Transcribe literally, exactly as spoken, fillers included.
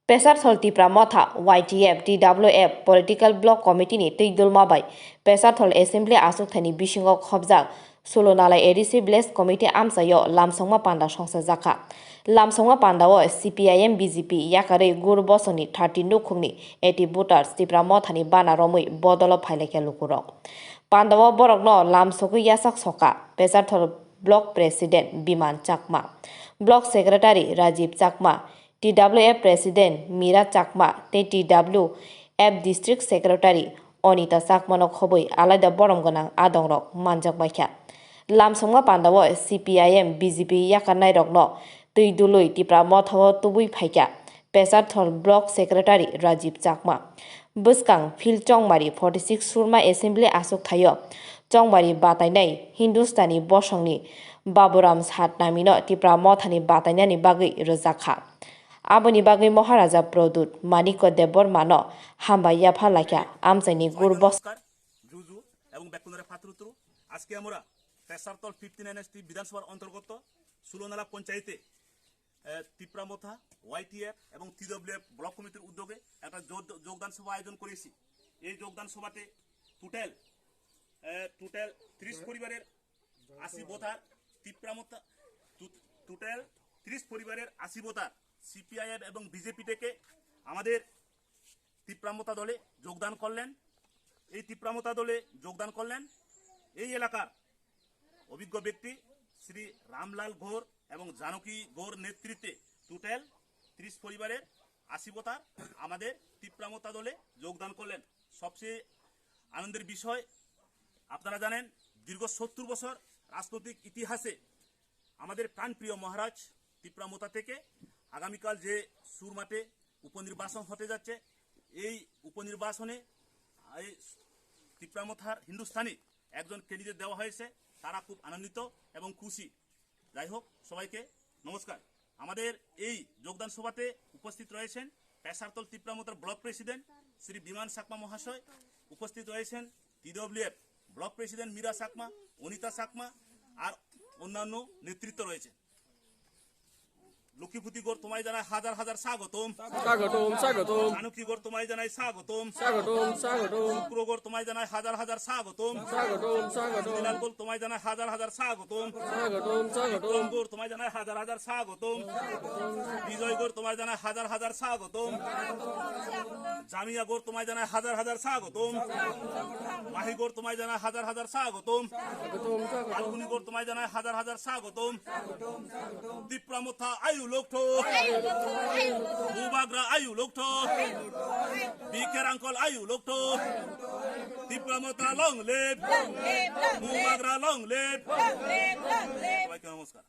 Pesarthol Tipra Motha, Y T F, T W F, Political Block Committee ni twi dulma bai Pesarthol Assembly aswk thani bisingo khobjak Sulonalai A D C Village Committee amchaio lamsongma panda songsajakha. Lamsongma pandao C P I M B J P yakarwi guru bosongni thirty nukhungni eighty voters Tipra Mothani bana romwi bodolo phailaikha lukurok. Pandao borokno lamsogwi yachak sokha Pesarthol Block President Biman Chakma, Block Secretary Rajiv Chakma, T W F President Mira Chakma tei T W F District Secretary Onita Chakmano khobwi alaida borom gwnang adongrok manjakbaikha. Lamsongma pandao C P I M B J P yakarnairokno twi dului Tipra Mothao tubui phaikha Pesarthol Block Secretary Rajiv Chakma. Bwskang Phil Chongmari forty six Surma Assembly aswk thaio Chongmari batainai Hindustani bosongni Baburam Satnamino Tipra Mothani batainani bagwi rwjakha. Aboni bagwi Maharaja Pradyut Manikya Debbarmano hambai yapha laikha amchaini gur bos- নমস্কার, জুজু এবং বেকুনরে ফাতরুতুরু। আজকে আমরা পেশারতল fifteen NST বিধানসভার অন্তর্গত সুলনালা পঞ্চায়েতে, এ, তিপ্রা মথা, ওয়াইটিএফ এবং টিডব্লিউএফ ব্লক কমিটির উদ্যোগে একটা যোগ-, যোগদান সভা আয়োজন করেছি। এই যোগদান সভাতে টোটাল, এ, টোটাল ত্রিশ পরিবারের আশি ভোটার তিপ্রা মথা, টু-, টোটাল ত্রিশ পরিবারের আশি ভোটার সিপিআইএম এবং বিজেপি থেকে আমাদের তিপ্রা মথা দলে যোগদান করলেন। এই তিপ্রা মথা দলে যোগদান করলেন এই এলাকার অভিজ্ঞ ব্যক্তি শ্রী রামলাল ঘোর এবং জানকী ঘোর নেতৃত্বে টোটাল ত্রিশ পরিবারের আশি ভোটার আমাদের তিপ্রা মথা দলে যোগদান করলেন। সবচেয়ে আনন্দের বিষয়, আপনারা জানেন, দীর্ঘ সত্তর বছর রাজনৈতিক ইতিহাসে আমাদের প্রাণপ্রিয় মহারাজ তিপ্রা মথা থেকে আগামীকাল যে সুরমাতে উপনির্বাচন হতে যাচ্ছে, এই উপনির্বাচনে এই তিপ্রা মথার হিন্দুস্তানি একজন ক্যান্ডিডেট দেওয়া হয়েছে। তারা খুব আনন্দিত এবং খুশি। যাই হোক, সবাইকে নমস্কার। আমাদের এই যোগদান সভাতে উপস্থিত রয়েছেন পেশারতল তিপ্রা মথার ব্লক প্রেসিডেন্ট শ্রী বিমান চাকমা মহাশয়, উপস্থিত রয়েছেন টিডব্লিউএফ ব্লক প্রেসিডেন্ট মীরা চাকমা, অনিতা চাকমা আর অন্যান্য নেতৃত্ব রয়েছে। লক্ষ্মীপুতি গৌর তোমায় জানাই হাজার হাজার স্বাগতম। স্বাগতম, স্বাগতম। জানকী গৌর তোমায় জানাই স্বাগতম। স্বাগতম, স্বাগতম। শুক্র গৌর তোমায় জানাই হাজার হাজার স্বাগতম। স্বাগতম, স্বাগতম। মতিলাল গৌর তোমায় জানাই হাজার হাজার স্বাগতম। স্বাগতম, স্বাগতম। বিক্রম গৌর তোমায় জানাই হাজার হাজার স্বাগতম। বিজয় গৌর তোমায় জানাই হাজার হাজার স্বাগতম। জামিয়া গৌর তোমায় জানাই হাজার হাজার স্বাগতম। মাহি গৌর তোমায় জানাই হাজার হাজার স্বাগতম। স্বাগতম, স্বাগতম। ফাল্গুনি গৌর তোমায় জানাই হাজার হাজার স্বাগতম। তিপ্রা মথা আয়ু লোকঠো। বুবাগ্রা আয়ু লোকঠো। বিকের আঙ্কল আয়ু লোকঠো। তিপ্রা মথা long live। বুবাগ্রা long live। সবাইকে নমস্কার।